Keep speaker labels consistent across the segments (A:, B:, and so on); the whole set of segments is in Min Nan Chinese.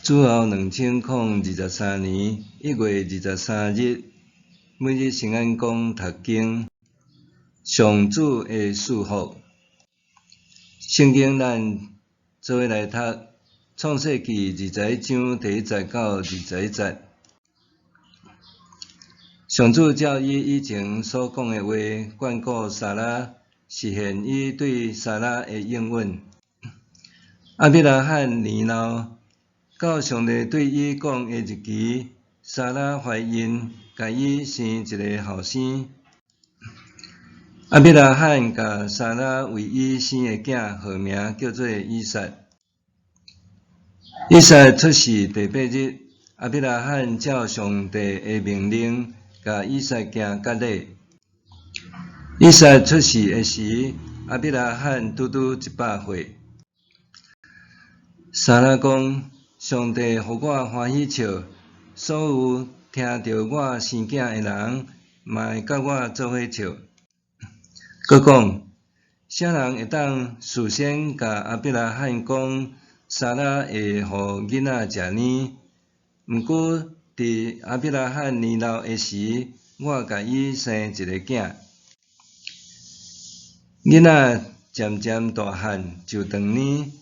A: 主後2023年1月23日，每日聖安講讀經，上主的賜福。聖經咱做伙來讀創世記21章第1節到21節。上主照伊以前所講的話，眷顧撒拉，實現伊對撒拉的應允。亞伯拉罕年老，到上帝對伊講的日期，撒拉懷孕，共伊生一个後生。亞伯拉罕共撒拉為伊生的囝號名叫做以撒。以撒出世第八日，亞伯拉罕照上帝的命令，共以撒行割禮。以撒出世的時，亞伯拉罕拄拄100歲。撒拉講：上帝予我歡喜笑，所有聽著我生囝的人，嘛會佮我做伙笑。閣講，啥人會當事先共亞伯拉罕講，撒拉會予囡仔食奶？毋過，佇亞伯拉罕年老的時，我共伊生一个囝。囡仔漸漸大漢，就斷奶。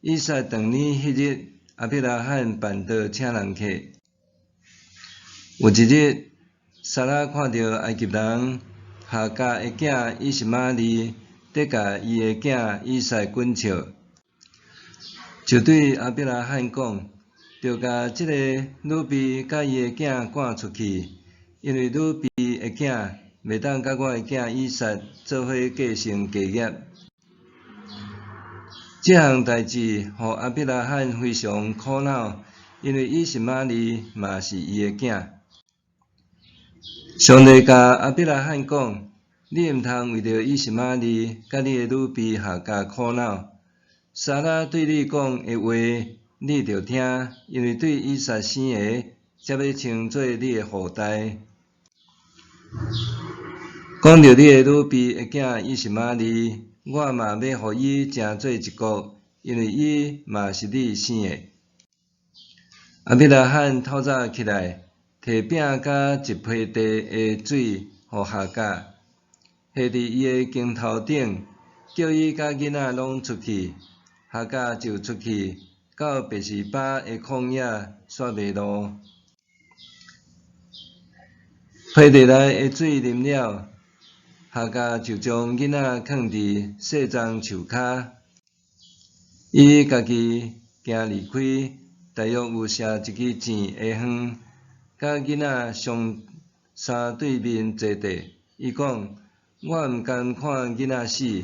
A: 以撒斷奶彼日，亞伯拉罕辦桌請人客。有一日，撒拉看著埃及人夏甲的囝以實瑪利，佇共伊的囝以撒滾笑，就對亞伯拉罕講：著共這个女婢佮伊的囝趕出去，因為女婢的囝袂當佮我的囝以撒做伙繼承家業。這項代誌，予亞伯拉罕非常苦惱，因為以實瑪利嘛是伊的囝。上帝共亞伯拉罕講：你毋通為著以實瑪利佮你的女婢夏甲苦惱。撒拉對你講的話，你著聽，因為對以撒生的，才欲稱做你的後代。講著你的女婢的囝以實瑪利，我嘛欲予伊成做一國，因為伊嘛是你生的。亞伯拉罕透早起來，提餅佮一批地的水予夏甲，下佇伊的肩頭頂，叫伊佮囡仔攏出去。夏甲就出去，到別是巴的曠野煞迷路。批地內的水啉了，夏甲就將囡仔囥佇細樟樹跤。伊家己行離開，大約有射一支箭的遠，佮囡仔相相對面坐地。伊講：我毋甘看囡仔死。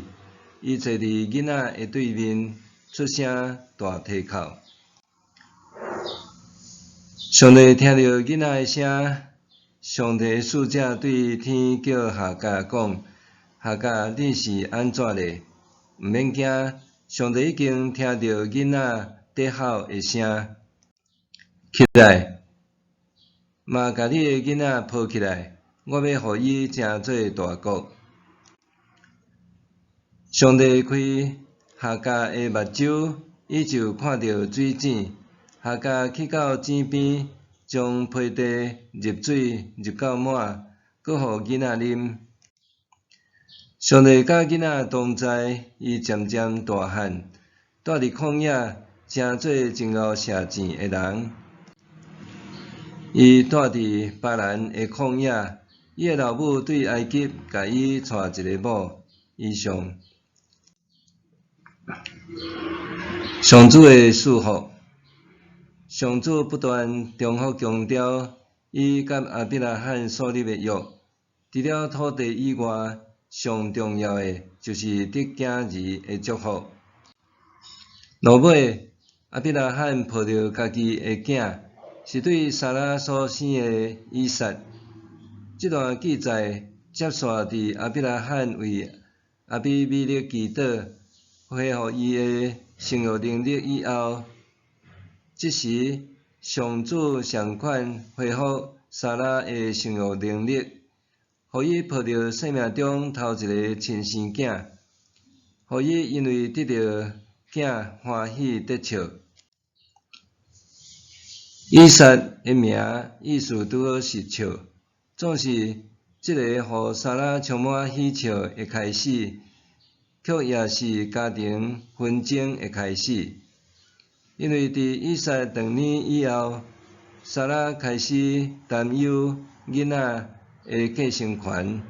A: 伊坐佇囡仔的對面，出聲大啼哭。上帝聽著囡仔的聲，上帝的使者對天叫夏甲講：夏甲，你是按怎咧？毋免驚，上帝已經聽著囡仔佇吼的聲。起來，嘛共你的囡仔抱起來，我欲予伊成做大國。上帝開夏甲的目睭，伊就看著水井。夏甲去到井邊，將批地入水入到滿，閣予囡仔啉。上帝佮囡仔同在，伊漸漸大漢，蹛佇曠野，成做真𠢕射箭的人。伊蹛佇巴蘭的曠野，伊的老母對埃及共伊娶一个某。以上。上主的賜福。上主不斷重複強調，伊佮亞伯拉罕所立的約，除了土地以外，上重要的就是得囝兒的祝福。落尾，亞伯拉罕抱著家己的囝，是對撒拉所生的以撒。這段記載接續佇亞伯拉罕為亞比米勒祈禱，恢復伊的生育能力以後，這時上主仝款恢復撒拉的生育能力，予伊抱著生命中頭一個親生囝，予伊因為得著囝歡喜得笑。以撒的名意思拄好是笑，總是這個予撒拉充滿喜笑的開始，卻也是家庭紛爭的開始。因為佇以撒轉去以後，撒拉開始擔憂囡仔的繼承權，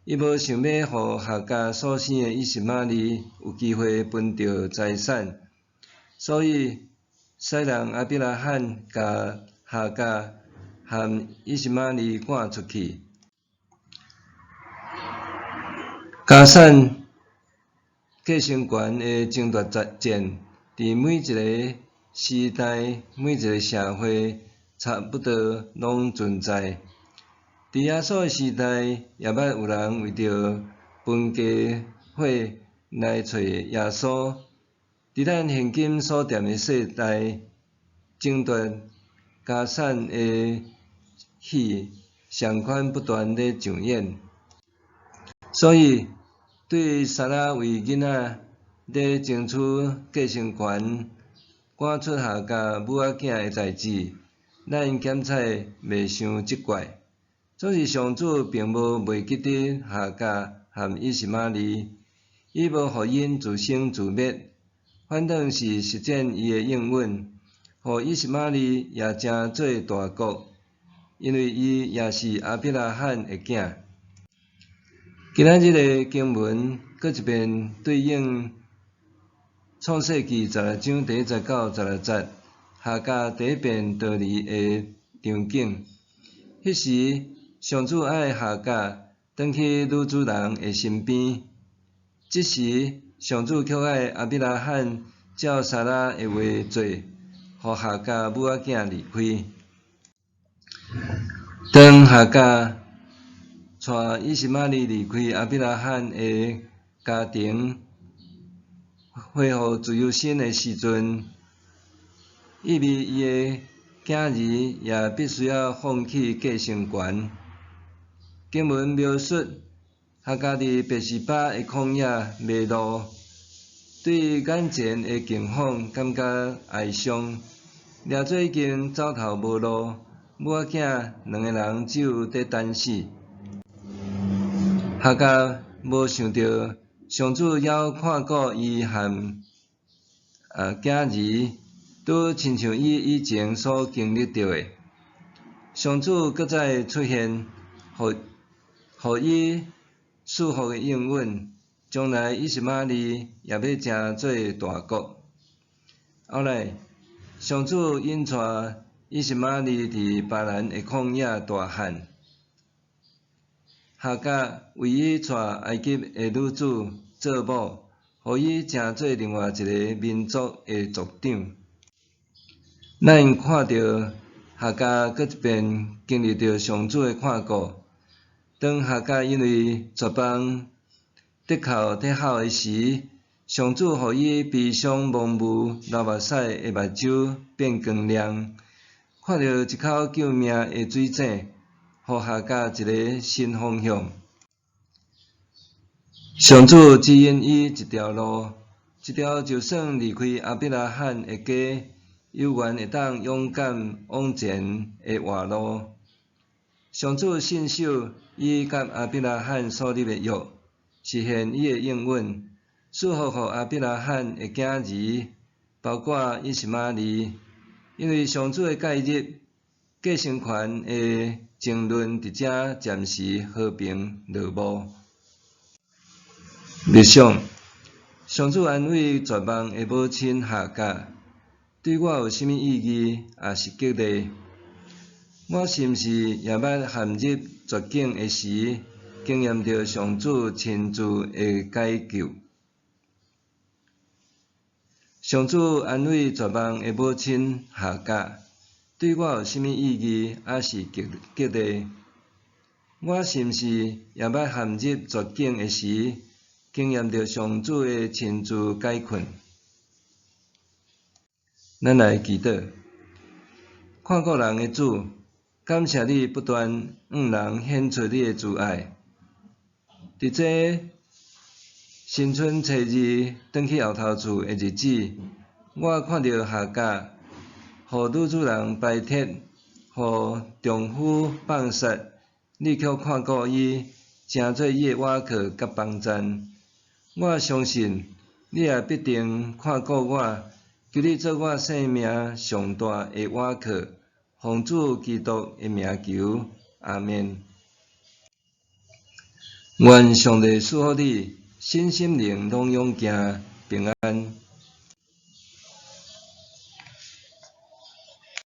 A: 伊無想欲予夏甲所生的以實瑪利有機會分著財產，所以使人亞伯拉罕共夏甲和以實瑪利趕出去。家產繼承權的爭奪戰，佇每一个時代、每一个社會，差不多攏存在。佇耶穌的時代，也捌有人為著分家伙來揣耶穌。佇咱現今所踮的世代，爭奪家產的戲，相款不斷咧上演。所以，對撒拉為囡仔咧爭取繼承權，趕出夏甲母仔囝的代誌，咱檢採袂傷責怪。總是上主並無袂記得夏甲和以實瑪利，伊無予𪜶自生自滅，反轉是實踐伊的應允，予以實瑪利也成做大國，因為伊也是亞伯拉罕的囝。今仔日的經文，閣一遍對應創世記16章第1節到16節，夏甲第一遍逃離的場景。彼時，上主愛夏甲轉去女主人的身邊。這時，上主卻愛亞伯拉罕照撒拉的話做，予夏甲母仔囝離開。當夏甲帶以實瑪利離開亞伯拉罕的家庭，恢復自由身的時陣，意味伊的囝兒也必須要放棄繼承權。經文描述夏甲佇別是巴的曠野迷路，對眼前的境況感覺哀傷，掠做已經走投無路，母仔囝兩个人只有佇等死。夏甲無想著上主猶看顧伊和囝兒，拄親像伊以前所經歷著的。上主閣再出現，予伊賜福的應允，將來以實瑪利也欲成做大國。後來，上主引帶以實瑪利佇巴蘭的曠野大漢。夏甲為伊娶埃及的女子做某，予伊成做另外一个民族的族長。咱看著夏甲閣一遍經歷著上主的看顧。當夏甲因為絕望得哭得吼的時，上主予伊悲傷蒙霧流目屎的目睭變光亮，看著一口救命的水井，予夏甲一个新方向。上主指引伊一條路，一條就算離開亞伯拉罕的家，猶原會當勇敢往前的活路。上主信守伊佮亞伯拉罕所立的約，實現伊的應允，賜福予亞伯拉罕的囝兒，包括以實瑪利。因為上主的介入，繼承權的爭論佇遮暫時和平落幕。默想，上主安慰絕望的母親夏甲，對我有啥物意義，抑是激勵？我是毋是也捌陷入絕境的時，經驗著上主親自的解救？上主安慰絕望的母親夏甲，對我有啥物意義，抑是激勵？我是毋是也捌陷入絕境的時，經驗著上主的親自解困？咱來祈禱，看顧人的主，感謝你不斷向人顯出你的慈愛。佇這新春初二轉去後頭厝的日子，我看著夏甲，予予女主人排斥，予丈夫放殺，你卻看顧伊，成做伊的倚靠佮幫贊。我相信你也必定看顧我，求你做我性命上大的倚靠，奉主基督的名求，阿們。願上帝賜福你，身心靈攏勇健平安。